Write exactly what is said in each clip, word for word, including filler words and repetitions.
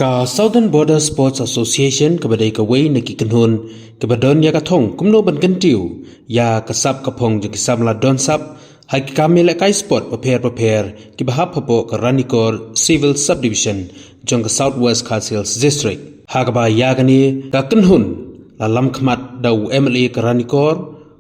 Ka Southern Border Sports Association kaba dei kawei na ki kynhun kaba don ïa ka thong kumno ban kyntiew ïa ka sap ka phong jong ki samla don sap ha ki kam ïalehkai sport bapher bapher kiba hap hapoh ka Ranikor Civil Subdivision jong ka South West Khasi Hills District. Ha kaba ïa kane ka kynhun la lam khmat da u M L A ka Ranikor,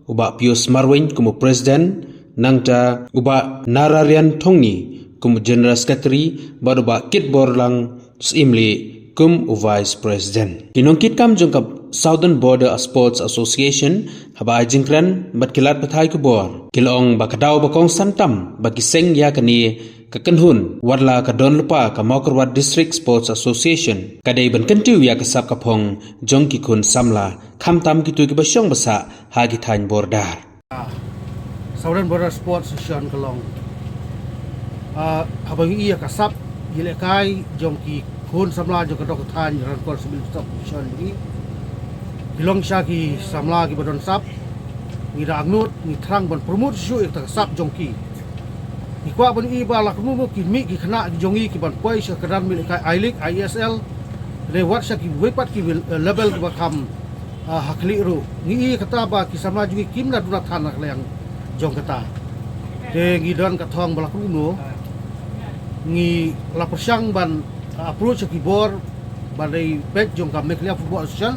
u Bah Pius Marwein kum u President, nangta u Bah Nararian Thongni kum u General Secretary, bad u Bah Kitborlang Syiemlieh kum u Vice President. Ki nongkitkam jong ka Southern Border Sports Association haba ai jingkren bad ki lad pathai khubor, ki la ong ba ka daw ba kongsan tam ba ki seng ïa kane ka kynhun, wat la ka don lypa ka Mawkyrwat District Sports Association, ka dei ban kyntiew ïa ka sap ka phong jong ki khun samla, khamtam kito kiba shong ba sah ha ki thaiñ border. Southern Border Sports Association ka long, ah, haba ngi ïa ka sap ïalehkai jong ki khun samla jong ka dong ka thaiñ Ranikor Civil Subdivision, ngi ki long shisha ki samla kiba don sap. Ngi da angnud, ngi thrang ban promote shuh ïa ka sap jong ki. Ngi kwah ban ïohi ba la kumno ki mih ki khynnah ki jong ngi ki ban poi sha ka kyrdan mih ïalehkai I-League, I S L, ne wat sha kiwei pat ki, eh, level kiba kham, ah, ha khlieh ruh. Ngi ïohi kata ba ki samla jong ngi kim da duna than na ka liang jong kata. Te ngi don ka thong ba la kumno, ngi la pyrshang ban, ah, approach sha ki bor ba dei peit jong ka Meghalaya Football Association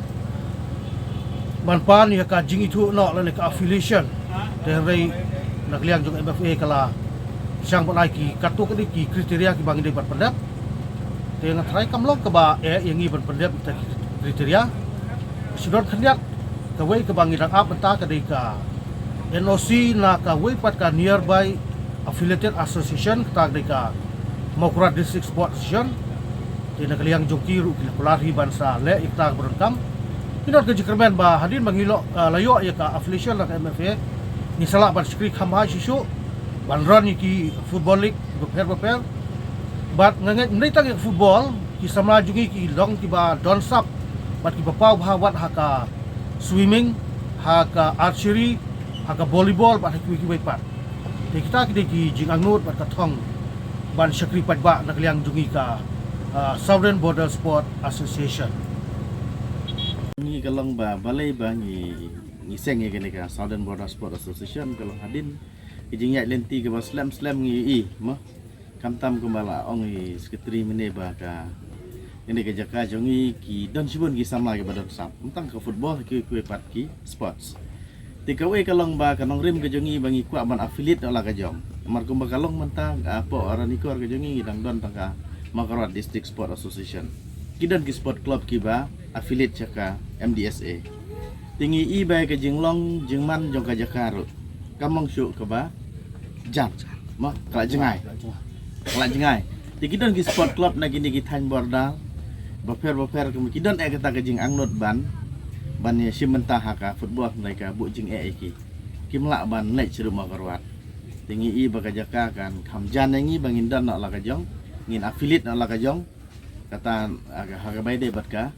ban pan ïa ka jingithuh noh lane ka affiliation. Te hynrei na ka liang jong M F A ka la shang ban ai ki katto katne ki kriteria kiba ngi dei ban pyndep. Te nga tharai kam long kaba eh ïa ngi ban pyndep kita ki kriteria. Shu don khyndiat kawei kaba ngi dang ap mynta ka dei ka N O C na kawei pat ka nearby affiliated association, kata ka dei ka Mawkyrwat District Sport Association. Te na ka liang jong ki ruh ki la kular hi ban sa leh ïa kata kaba donkam. Ki don ka jingkyrmen ba hadien ba ngi la, ah, la ïoh ïa ka affiliation na ka M F A, ngi sa lah ban shakri kham bha shuh shuh ban run ïa ki football league bapher bapher. Bad nga ngeit ym dei tang ïa ka football, ki samla jong ngi ki long kiba don sap bad kiba paw bha wat ha ka swimming, ha ka archery, ha ka volleyball bad ha kiwei kiwei pat. Te kita ki dei ki jingangnud bad ka thong ban shakri paidbah na ka liang jong ngi ka, ah, Southern Border Sport Association. Ngi ka long ba balei ba ngi, ngi seng ïa kane ka Southern Border Sport Association, ka long hadien ki jingïaid lynti kaba slem slem ngi ïohi, mo. Khamtam kumba la ong i secretary mynne ba ka, kane ka jaka jong ngi ki don shibun ki samla kiba don sap, ym tang ka football, kiwei kiwei pat ki sports. Te kawei ka long ba ka nongrim ka jong ngi ba ngi kwah ban affiliate noh la ka jong. Namar kumba ka long mynta, ah, hapoh Ranikor ka jong ngi, ngi dang don tang ka Mawkyrwat District Sport Association. Ki don ki sport club kiba affiliate sha ka M D S A. Te ngi ïohi ba ka jinglong jingman jong ka jaka ruh kam long shuh kaba jan, mo, ka la jngai. Ka la jngai. Te ki don ki sport club na kine ki thaiñ border bapher bapher, ki don eh kata ka jingangnud ban, ban ïashim bynta ha ka football, hynrei ka buh jingeh ïa ki, kim lah ban leit sha ruh Mawkyrwat. Te ngi ïohi ba ka jaka kan kham jan ïa ngi ba ngin don noh la ka jong, ngin affiliate noh la ka jong. Kata, ah, ha kaba ïadei bad ka,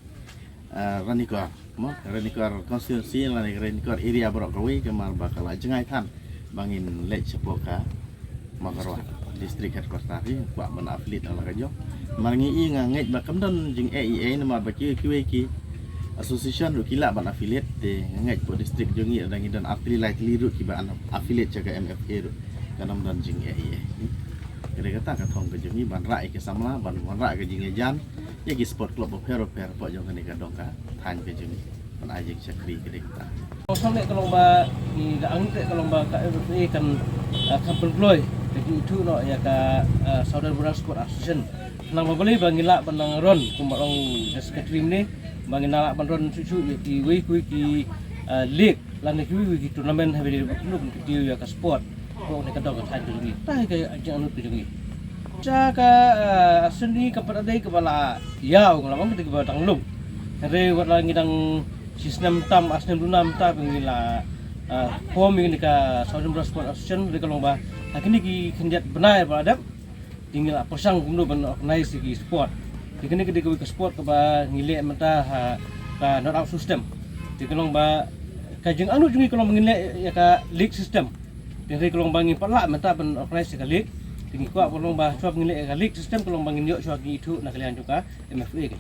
ah, Ranikor, mo, Ranikor constituency lane Ranikor area baroh kawei, namar ba ka la jngai than ba ngin leit shapoh ka Mawkyrwat district headquarter hi, kwah ban affiliate noh la ka jong. Namar ngi ïohi, nga ngeit ba kam don jingeh ei ei, namar ba kiwei kiwei ki association ruh ki lah ban affiliate. Te nga ngeit hapoh district jong ngi lada ngi don ar tylli lai tylli ruh kiba affiliate sha ka M F A ruh, kan ym don jingeh ei ei. Ka dei kata ka thong ka jong ngi ban rah ïa ki samla, ban wanrah ka jingïajan ïa ki sport club bapher bapher hapoh jong kane ka dong ka thaiñ ka jong ngi, ban ai jingshakri, ka dei kata. Kongsan leh ka long ba ngi da angnud leh ka long ba ka M F A kan, ah, kham pynkloi ka jingithuh noh ïa ka, ah, Southern Border Sport Association. Khnang ba balei ba ngi lah ban nang run, kumba ong u secretary mynne, ba ngi nang lah ban run shuh shuh ïa kiwei kiwei ki, ah, league lane kiwei kiwei ki tournament haba ïadei bad kumno ban kyntiew ïa ka sport hapoh kane ka dong ka thaiñ ka jong ngi. Kata hi ka jingangnud ka jong ngi. Sha ka, ah, sien ngi kam pat dei kaba la ïaw, nga la ong ka dei kaba dang lung. Hynrei wat la ngi dang shi snem tam, ar snem duna mynta ba ngi la, ah, form ïa kane ka Southern Border Sport Association, hynrei ka long ba ha kine ki khyndiat bnai ba la dep, te ngi la pyrshang kumno ban organize ïa ki sport. Te kane ka dei kawei ka sport kaba ngi leh mynta ha ka knockout system. Te ka long ba ka jingangnud jong ngi ka long ba ngin leh ïa ka league system. Te hynrei ka long ba ngim pat lah mynta ban organize ïa ka league. Te ngi kwah ba long ba shuwa ngin leh ka league system ka long ba ngin ïoh shuwa ki ithuh na ka liang jong ka M F A ka.